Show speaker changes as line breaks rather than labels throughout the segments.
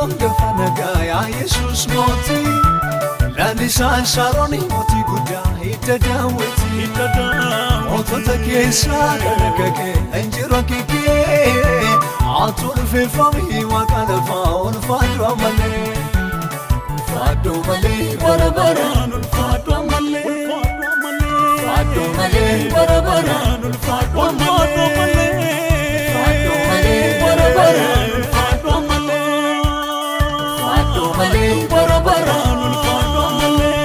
Qaraaniyoon gafa nagaa yaa Yesuus mootii. Lalisaan Shaaroon mootii guddaa hidda daawwiti.
Hidda daawwiti.
Mootota keessaa kan akka kee hin jiru akki kee. Ati ulfeeffamii waaqa lafaa ulfaadhu ammallee. Ulfaadhu malee bara baraan.
Ulfaadhu ammallee.
Ulfaadhu malee bara baraan.
Ulfaadhu ammallee.
Ulfaadhu malee bara baraan.
Ulfaadhu ammallee.
Ulfaadhu malee bara baraan.
Ulfaadhu ammallee.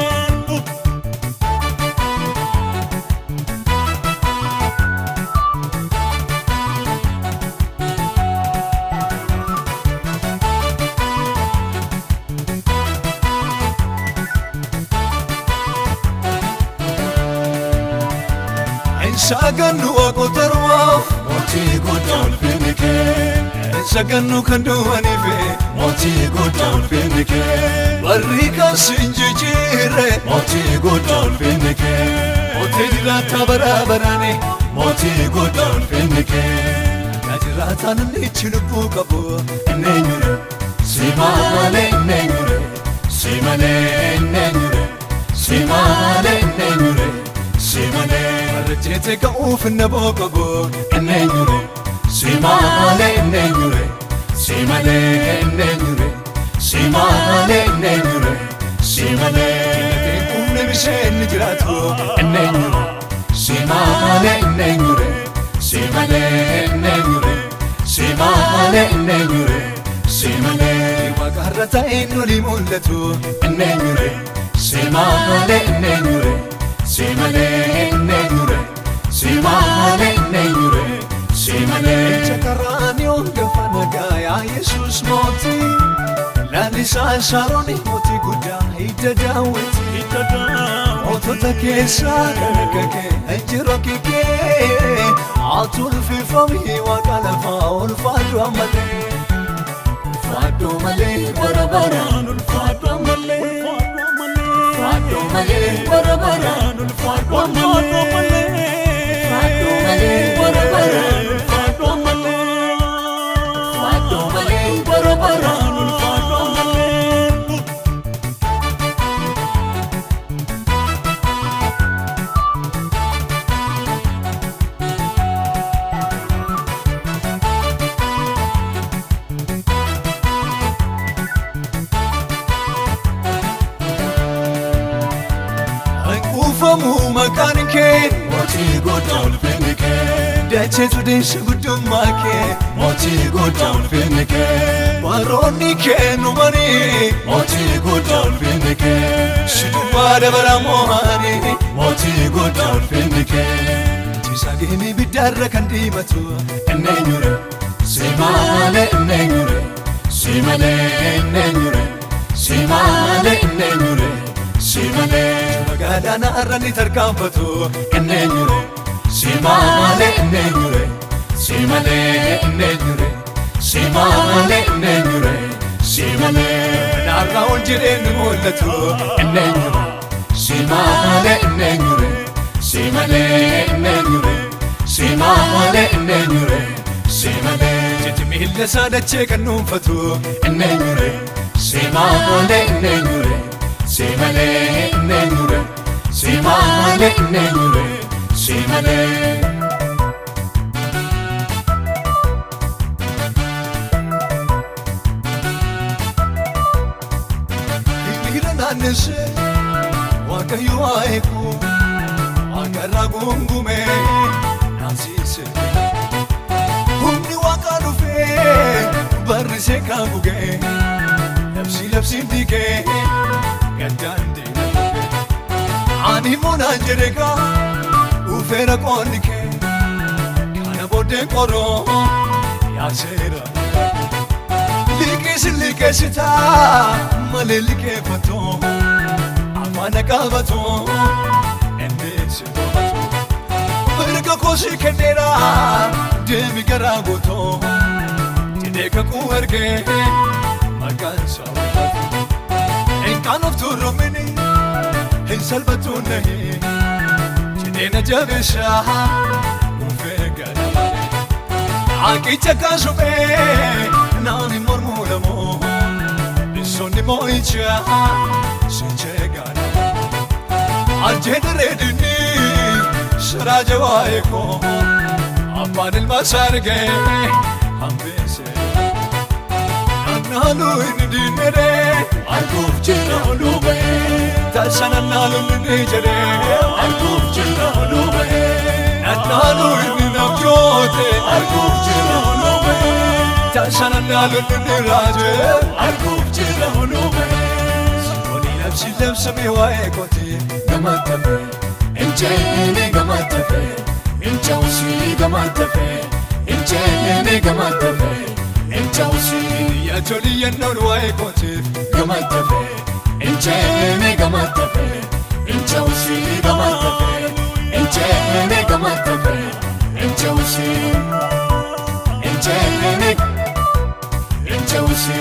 Sagannu waaqota ormaaf
Mootii guddaa ulfinni kee.
Sagannu kan du'aniif
Mootii guddaa ulfinni kee.
Barri kan sin jijjiirre
Mootii guddaa ulfinni kee.
Mootii jiraataa bara baraani
Mootii guddaa ulfinni kee.
Ka jiraataan inni lubbuu qabu
Inni eenyure? Si malee inni eenyure? Si malee inni eenyure? Si malee inni eenyure? Si malee
Barrecheete ka'uuf naboo qabu
inni eenyure? Si malee inni eenyure? Si malee inni eenyure? Si malee inni eenyure? Si malee
Humna bisheen ni jiraatu
inni eenyure? Si malee inni eenyure? Si malee inni eenyure? Si malee inni eenyure? Si malee
Waaqarra ta'een olii mul'atu
inni eenyure? Si malee inni eenyure? Si malee inni eenyure? Si malee inni eenyure? Si malee
Qaraaniyoon gafa nagaa yaa Yesuus mootii Lalisaan Shaaroon mootii guddaa hidda daawwiti.
Hidda daawwiti.
Mootota keessaa kan akka kee hin jiru akki kee. Ati ulfeeffamii waaqa lafaa ulfaadhu ammallee. Ulfaadhu malee bara baraan.
Ulfaadhu ammallee.
Ulfaadhu malee bara baraan.
Ulfaadhu ammallee.
Ulfaadhu malee bara baraan.
Ulfaadhu ammallee.
Ulfaadhu malee bara baraan.
Ulfaadhu ammallee.
Kuufamu maqaan kee
Mootii guddaa ulfinni kee.
Dacheetu deessu guddummaa kee
Mootii guddaa ulfinni kee.
Baroonni kee numanii
Mootii guddaa ulfinni kee.
Si duwwaa dabara moo'anii
Mootii guddaa ulfinni kee.
Ciisa ibiddaarra kan diimatu
Inni eenyure? Si malee inni eenyure? Si malee inni eenyure? Si malee inni eenyure? Si malee
Magaalaa irra ni tarkaanfatu
inni eenyure? Si malee inni eenyure? Si malee inni eenyure? Si malee inni eenyure? Si malee
Naarraa ol jedhee ni mul'atu
inni eenyure? Si malee inni eenyure? Si malee inni eenyure? Si malee inni eenyure? Si malee
Jechi miilla isaa dachee kan dhuunfatu
inni eenyure? Si malee inni eenyure? Si malee inni eenyure? Si malee inni eenyure? Si malee.
Hiriira naannessee Waaqayyo haa eegu Waaqarraa guungumee naasise Humni waaqaa dhufee barrisee kan gugee labsii labsiin diigee gaddaan deema Ani immoo naan jedhe gaa dhufeera qoonni kee kana booddee qoroo yaa seera. Liqeessi liqeessitaa malee liqeeffatoo afaan qabatoo dandeessi to'atoo mirga koosii kenneera deemi garaa guutoo jedhee kakuu ergee maqaan isaa ulfaatu. Hin qaanoftu roomini hin salphatu nahi jedhee na jabeessaa dhufee gara malee. Aqicha kaasumee naani mormuu lamoo Sonni moo'ichaa si jeegana. Ajjeena reedinni sharaa jawaa'ee koo abbaan ilma isaa argee hambise. Nannaalu inni diinneree
Arguuf jira oluu ba'ee.
Tasa nannaalu inni jedhee
Arguuf jira oluu ba'ee.
Nannaalu inni nabjoote
Arguuf jira oluu ba'ee.
Tasa nannaalu inni raajee
Arguuf jira oluu ba'ee.
Oni labsi labsamee waa'ee kooti
Gamatafe, injeene gamatafe, injawsi gamatafe, injeene gamatafe, injawsi
Yaatoli yennoon waa'ee kootiif
gamatafe, injeene gamatafe, injawsi gamatafe, injeene gamatafe, injawsi, injeene, injawsi.